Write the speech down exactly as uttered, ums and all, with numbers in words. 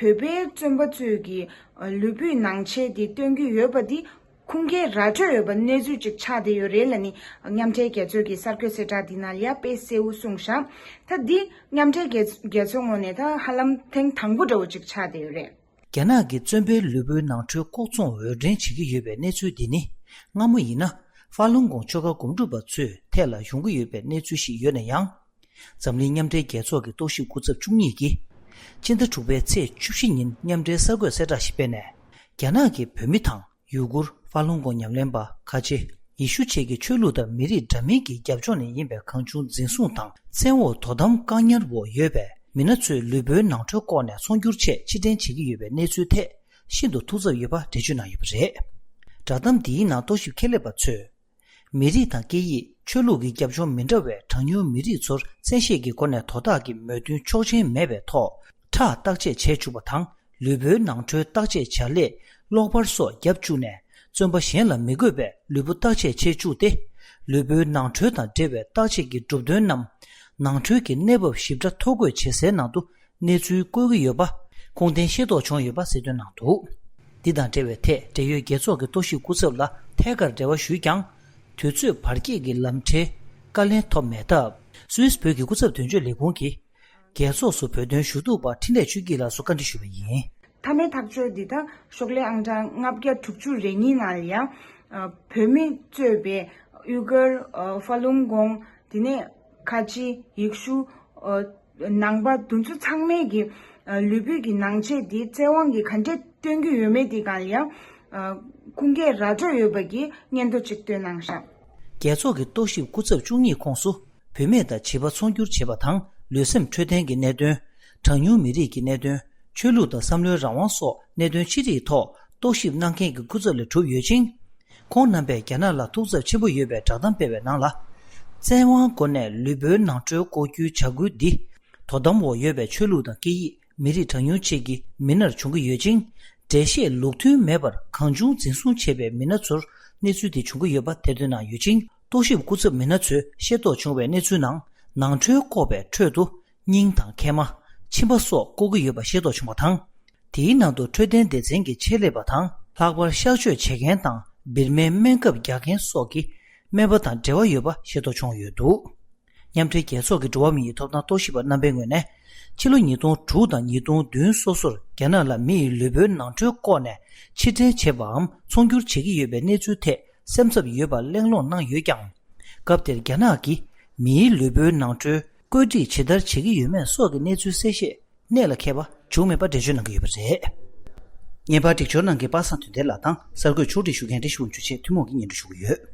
བོད་པའི་བཙོན་པ་ཚོས་ཀྱི་ལུས་པོའི་ནང་ཆས་དེ་སྟོན་གྱི་ཡོད་པ་དེ་ཁུངས་སྐྱེལ་ར་འཕྲོད་ཡོད་པ་གནས་ཚུལ་ཅིག་ཆགས་བསྡད་ཡོད་རེད་ལབ་ནས་མཉམ་འབྲེལ་རྒྱལ་ཚོགས་ཀྱི་གསར་འགོད་གསལ་བསྒྲགས་འདི་ནང་ཡང་དཔེ་གསལ་བོ་གསུངས་ཤག་ད་འདི་མཉམ་འབྲེལ་རྒྱལ་རྒྱལ་ཚོགས་ངོས་ནས་ད་ཧ་ལམ་ཐེངས་དང་པོ་འདྲ་བོ་ཅིག་ཆགས་བསྡད་ཡོད་རེད། རྒྱ་ནག་གིས་བཙོན་པའི་ལུས་པོའི་ནང་ཁྲོལ་ལྐོག་ཚོང་འོར་འདྲེན་བྱེད་ཀྱི་ཡོད་པའི་གནས་ཚུལ་འདི་ནི། སྔ་མོ་ཡིན་ན། ཧྥ་ལུང་གོང་ཆོལ་ཁ་སྒོམ་སྒྲུབ་པ་ཚོའི་ཐད་ལ་ཡོང་གི་ཡོད་པའི་གནས་ཚུལ་ཞིག་ཡོད་ན་ཡང་། འཛམ་གླིང་མཉམ་འབྲེལ་རྒྱལ་ཚོགས་ཀྱི་རྟོག་ཞིབ་སྐུ་ཚབ་བཅུ་གཉིས་ཀྱིས། སྤྱི་ཟླ་དྲུག་པའི་ཚེས་བཅུ་བཞི་ཉིན་མཉམ་འབྲེལ་གསར་འགོད་གསལ་བསྒྲགས་ཤིག་སྤེལ་ནས། རྒྱ་ནག་གིས་བོད་མི་དང་། ཡུ་གུར། ཧྥ་ལུང་གོང་ཉམས་ལེན་པ། ཁ་ཆེ། ཡེ་ཤུ་བཅས་ཀྱི་ཆོས་ལུགས་དང་མི་རིགས་འདྲ་མིན་གྱི་རྒྱབ་ལྗོངས་ནས་ཡིན་པའི་གང་བྱུང་འཛིན་བཟུང་དང་བཙན་འོག་དོ་དམ་བཀག་ཉར་འོག་ཡོད་པའི་མི་སྣ་ཚོའི་ལུས་པོའི་ནང་ཁྲོལ་བཀོག་ནས་ཚོང་སྒྱུར་ཆེད་ཕྱིར་འཐེན་བྱེད་ཀྱི་ཡོད་པའི་གནས་ཚུལ་ཐད་ཤིན་ཏུ་ཐུགས་འཚབ་ཡོད་པ་འགྲེལ་བརྗོད་གནང་ཡོད་པ་རེད། བསྒྲགས་གཏམ་འདིའི་ནང་རྟོག་ཞིབ་ཁྱད་ལས་པ་ཚོས། མི་རིགས་དང་སྐད་ཡིག་ཆོས་ལུགས་ཀྱི་རྒྱབ་ལྗོངས་མི་འདྲ་བའི་གྲངས་ཉུང་མི་རིགས་ཚོར་བཙན་ཤེད་ཀྱི་སྒོ་ནས་དོ་བདག་གི་མོས་མཐུན་ཆོག་མཆན་མེད་པའི་ཐོག་ཁྲག་བརྟག་དཔྱད་བྱས་བཅུག་པ་དང་། ལུས་པོའི་ནང་ཁྲོལ་བརྟག་དཔྱད་བྱ་སླད་གློག་པར་སོགས་བརྒྱབ་བཅུག་ནས། བཙོན་པ་གཞན་ལ་མི་དགོས་པའི་ལུས་པོ་བརྟག་དཔྱད་བྱེད་བཅུག་སྟེ། ལུས་པོའི་ནང་ཁྲོལ་དང་འབྲེལ་བའི་བརྟག་དཔྱད་ཀྱི་གྲུབ་དོན་ནམ། ནང་ཁྲོལ་གྱི་གནས་བབ་ཞིབ་ཕྲ་ཐོ་འགོད་བྱེད་སའི་ནང་དུ་གནས་ཚུལ་བཀོད་ཀྱི་ཡོད་པ། ཁུངས་ལྡན་ཤེས་རྟོགས་བྱུང་ཡོད་པ་གསལ་སྟོན་གནང་འདུག་འདི་དང་འབྲེལ་བའི་ཐད་འབྲེལ་ཡོད་རྒྱལ་ཚོགས་ཀྱི་རྟོག་ཞིབ་སྐུ་ཚབ་ལ་ཐད་ཀར་འབྲེལ་བ་ཞུས་ཀྱང་། དུས་ཚོད་བར་བསྐྱེད་ཀྱི་ལམ་ཁྲལ་བཀའ་ལན་ཐོབ་མེད་སྟབས། སུད་སི་བོད་ཀྱི་སྐུ་ཚབ་དོན་གཅོད་ལས་ཁུངས་ཀྱིས། རྒྱལ་ཚོགས་སུ་བོད་དོན་ཞུ་གཏུག་པ་འཕྲིན་ལས་ཆོས་སྐྱིད་ལགས་སུ་བཀའ་འདྲི་ཞུས་པ་ཡིན། མཐའ་མའི་ཐག་གཅོད་འདི་དག་ཤོག་ལྷེ་ཨང་གྲངས་ལྔ་བརྒྱ་དྲུག་ཅུ་རེ་གཉིས་ནང་ལ་ཡང་། ཨ། བོད་མི་གཙོས་པའི་ཡུ་གུར། ཨ། ཧྥ་ལུང་གོང་། དེ་ནས་ཁ་ཆེ། ཡེ་ཤུ། ཨ། ནང་པ་འདི་ཚོ་ཚང་མས་ཀྱི། ཨ། ལུས་པོའི་གི་ནང་ཆས་འདི་བཙན་དབང་གིས་ག་འདྲས་སྟོན་གྱི་ཡོད་མེད་དེ་སྒང་ལ་ཡང་། ཨ། ཁུངས་སྐྱེལ་ར་འཕྲོད་ཡོད་པ་གི་སྙན་ཐོ་གཅིག་བཏོན་གནང་ཤག་རྒྱལ་ཚོགས་ཀྱི་རྟོག་ཞིབ་སྐུ་ཚབ་བཅུ་གཉིས་ཁོངས་སུ། བུད་མེད་དང་བྱིས་པ་ཚོང་སྒྱུར་བྱེད་པ་དང་ལུས་སེམས་འཕྲོད་བསྟེན་གྱི་གནད་དོན། གྲངས་ཉུང་མི་རིགས་ཀྱི་གནད་དོན། ཆོས་ལུགས་དང་བསམ་བློའི་རང་དབང་སོགས་གནད་དོན་ཅི་རིགས་ཐོག་རྟོག་ཞིབ་གནང་མཁན་གྱི་སྐུ་ཚབ་ལས་གྲུབ་ཡོད་ཅིང་། ཁོང་རྣམ་པས་རྒྱ་ནག་ལ་ཐུགས་འཚབ་ཆེན་པོ་ཡོད་པའི་བསྒྲགས་གཏམ་སྤེལ་བའི་ནང་ལ། བཙན་དབང་སྒོ་ནས་ལུས་པོའི་ནང་ཁྲོལ་ལྐོག་གྱུར་བྱ་འགུལ་འདི། དོ་དམ་འོག་ཡོད་པའི་ཆོས་ལུགས་དང་སྐད་ཡིག་མི་རིགས་གྲངས་ཉུང་ཆེ་གི་མི་སྣར་བྱུང་གི་ཡོད་ཅིང་། འགྲེལ་བཤད་ལུགས་མཐུན་མེད་པར་གང་བྱུང་འཛིན་བཟུང་བྱས་པའི་མི་སྣ་ཚོར་གནས་ཚུལ་དེ་བྱུང་གི་ཡོད་པ་ཐེར་འདོན་གནང་ཡོད་ཅིང་། རྟོག་ཞིབ་སྐུ་ཚབ་མི་སྣ་ཚོས་ཤེས་རྟོགས་བྱུང་བའི་གནས་ཚུལ་ནང་། ནང་ཁྲོལ་བཀོག་པའི་ཁྲོད་དུ། སྙིང་དང་མཁལ་མ། མཆིན་པ་སོགས་བཀོག་གི་ཡོད་པ་ཤེས་རྟོགས་བྱུང་བ་དང་། དེའི་ནང་དུ་འཕྲོད་བསྟེན་སྡེ་ཚན་གྱི་ཆེད་ལས་པ་དང་། ལྷག་པར་གཤག་བཅོས་བྱེད་མཁན་དང་། འབིར་མའི་སྨན་ཁབ་རྒྱག་མཁན་སོགས་ཀྱི་སྨན་པ་དང་འབྲེལ་བ་ཡོད་པ་ཤེས་རྟོགས་བྱུང་ཡོད་འདུག་མཉམ་འབྲེལ་རྒྱལ་ཚོགས་ཀྱི་འགྲོ་བ་མི་ཡི་ཐོབ་ཐང་རྟོག་ཞིབ་པ་རྣམ་པའི་ངོས་ནས། ཕྱི་ལོ་ཉིས་སྟོང་དྲུག་དང་ཉིས་སྟོང་བདུན་སོ་སོར་རྒྱ་ནག་ལ་མི་ཡི་ལུས་པོའི་ནང་ཁྲོལ་བཀོག་ནས་ཕྱིར་འཐེན་བྱས་པའམ་ཚོང་སྒྱུར་བྱེད་ཀྱི་ཡོད་པའི་གནས་ཚུལ་ཐད་སེམས་འཚབ་ཡོད་པ་གླེང་སློང་གནང་ཡོད་ཀྱང་། སྐབས་དེར་རྒྱ་ནག་གིས་མིའི་ལུས་པོའི་ནང་ཁྲོལ་བཀོད་སྒྲིག་ཇི་ལྟར་བྱེད་ཀྱི་ཡོད་མེད་སོགས་ཀྱི་གནས་ཚུལ་གསལ་བཤད་གནད་ལ་འཁེལ་བ་བྱུང་མེད་པ་འགྲེལ་བརྗོད་གནང་གི་ཡོད་པ་རེད། བརྙན་པར་སྒྲིག་སྦྱོར་གནང་མཁན་པ་སངས་དོན་ལྡན་ལགས་དང་གསར་འགོད་ཕྱོགས་སྒྲིག་ཞུ་མཁན་བཀྲ་ཤིས་དབང་ཕྱུག་བཅས་ཐུན་མོང་གིས་སྙན་སྒྲོན་ཞུ་གི་ཡོད།